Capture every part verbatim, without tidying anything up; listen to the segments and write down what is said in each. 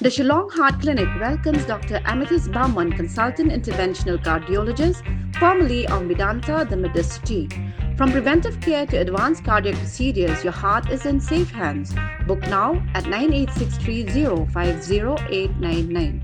The Shillong Heart Clinic welcomes Doctor Amethyst Barman, Consultant Interventional Cardiologist, formerly of Medanta, the Medicity. From preventive care to advanced cardiac procedures, your heart is in safe hands. Book now at nine eight six three zero five zero eight nine nine.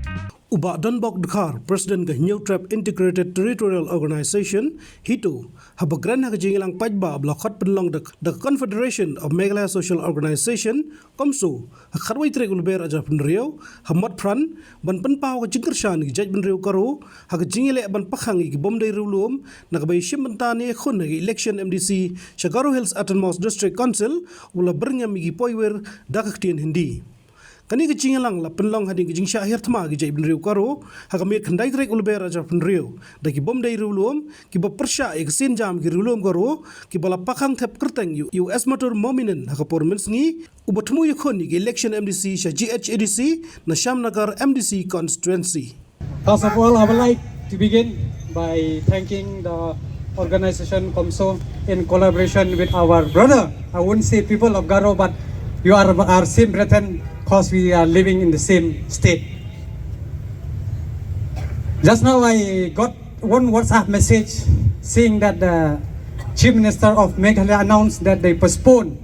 U Bah Donbok Dkhar, President ka Hynñiewtrep Integrated Territorial Organization, HITO, haba kren ha ka jingïalang paidbah ba la khot pynlong da, da ka Confederation of Meghalaya Social Organization, CoMSO, ha ka khatwei tarik u Lber ar hajar pynriew, ha Motphran, ban pynpaw ka jingkyrshan ïa ki jaitbynriew Garo, ha ka jingïaleh ban pakhang ïa ki bym dei riewlum, na kaba ïashim bynta ne ïakhun ha ka election M D C sha Garo Hills Autonomous District Council, u la byrngem ïa ki poiwir da ka ktien Hindi. Kane ka jingïalang la pynlong hadien ka jingshah hiar thma ki jaitbynriew Garo, ha ka miet khyndai tarik u Lber ar hajar pynriew, da ki bym dei riewlum, kiba pyrshah ïa ka sienjam ki riewlum Garo, kiba la pakhang thep kyrteng ïa u, ïa u Esmatur Mominin ha ka por mynsngi, uba thmu ïakhun ïa ka election M D C sha G H A D C, na Shyamnagar M D C constituency. First of all, I would like to begin by thanking the organization CoMSO in collaboration with our brother. I wouldn't say people of Garo, but you are our same brethren 'cause we are living in the same state. Just now I got one WhatsApp message saying that the Chief Minister of Meghalaya announced that they postpone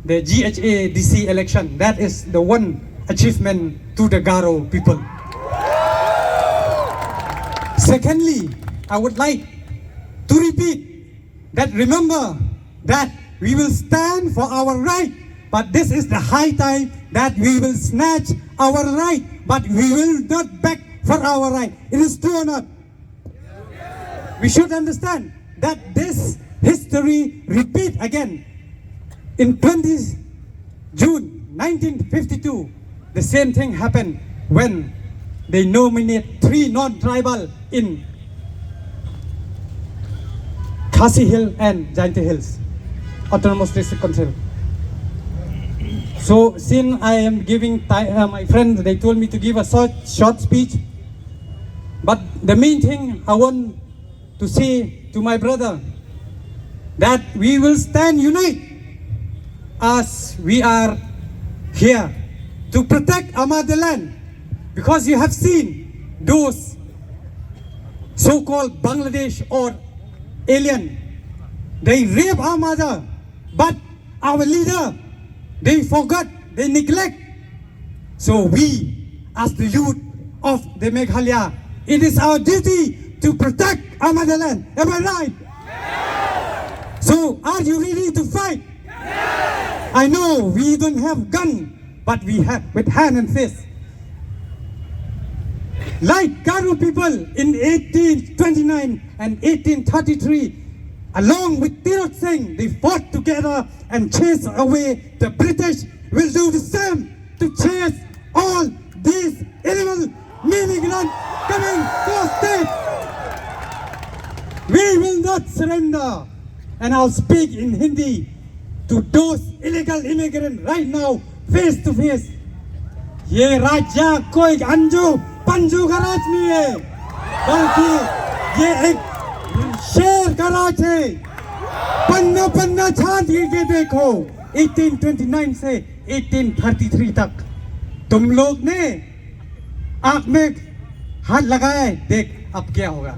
the G H A D C election. That is the one achievement to the Garo people. Secondly, I would like to repeat that, remember that we will stand for our right, but this is the high time that we will snatch our right, but we will not beg for our right. It is true or not? We should understand that this history repeat again. In twenty June nineteen fifty-two, the same thing happened when they nominate three non-tribal in Khasi Hill and Jaintia Hills Autonomous District Council. So since I am giving time, uh, my friend, they told me to give a short, short speech. But the main thing I want to say to my brother that we will stand united as we are here to protect our motherland, because you have seen those so-called Bangladesh or alien, they rape our mother, but our leader, they forgot, they neglect. So we, as the youth of the Meghalaya, it is our duty to protect our motherland. Am I right? So are you ready to fight? I know we don't have gun, but we have with hand and fist. Like Garo people in eighteen twenty-nine and eighteen thirty-three, along with Tirot Singh, they fought together and chased away the British. Will do the same to chase all these illegal immigrants coming to our state. We will not surrender. And I'll speak in Hindi to those illegal immigrants right now, face to face. ये राज्य कोई अंजू पंजू का राज नहीं है, बल्कि ये एक शेर का राज है। पन्ना पन्ना छान के देखो, एटीन ट्वेंटी नाइन से एटीन थर्टी थ्री तक तुम लोग ने आंख में हाथ लगाया है, देख अब क्या होगा।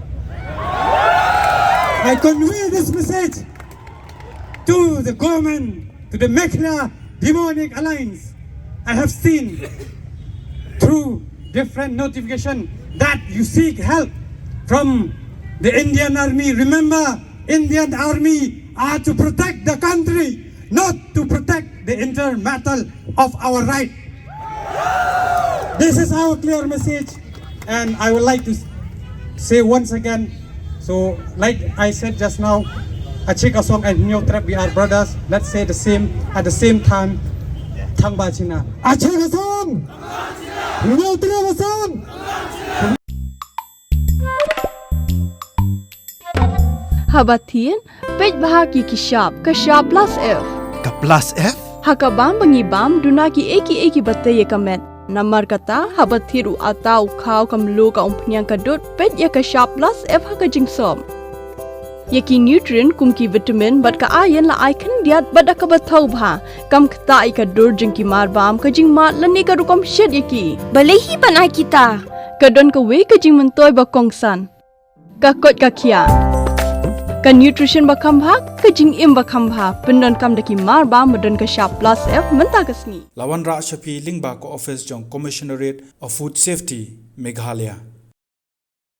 I convey this message to the government, to the Meghalaya Demonic Alliance. I have seen through different notification that you seek help from the Indian Army. Remember, Indian Army are to protect the country, not to protect the inter matter of our right. This is our clear message, and I would like to s- say once again. So, like I said just now, Achik Asong and Hynñiewtrep, we are brothers. Let's say the same at the same time. Thangba China. Achik Asong! Hynñiewtrep Asong! Haba thied, peit bha ki ki shap, ka shap plus F. Ka plus F? Ha ka bam ba ngi bam, duna ki ei ki ei kiba tei ïa ka met. Namar kata, haba thied u atta u khaw ka mluh ka umphniang ka dud, peit ïa ka shap plus F ha ka jingsop. Ïa ki nutrient kum ki vitamin bad ka iron la ai khyndiat bad da kaba thaw bha. Kam ktah ïa ka dur jong ki marbam, ka jingmad lane ka rukom shet ïa ki. Balei hi ban ai kita? Ka don kawei ka jingmyntoi ba kongsan. Ka koit ka khiah. Ka nutrition ba kham bha, ka jingim ba kham bha. Pyndonkam da ki marbam ba don ka shap plus F mynta ka sngi. La wanrah sha phi lyngba ka office jong Commissionerate of Food Safety, Meghalaya.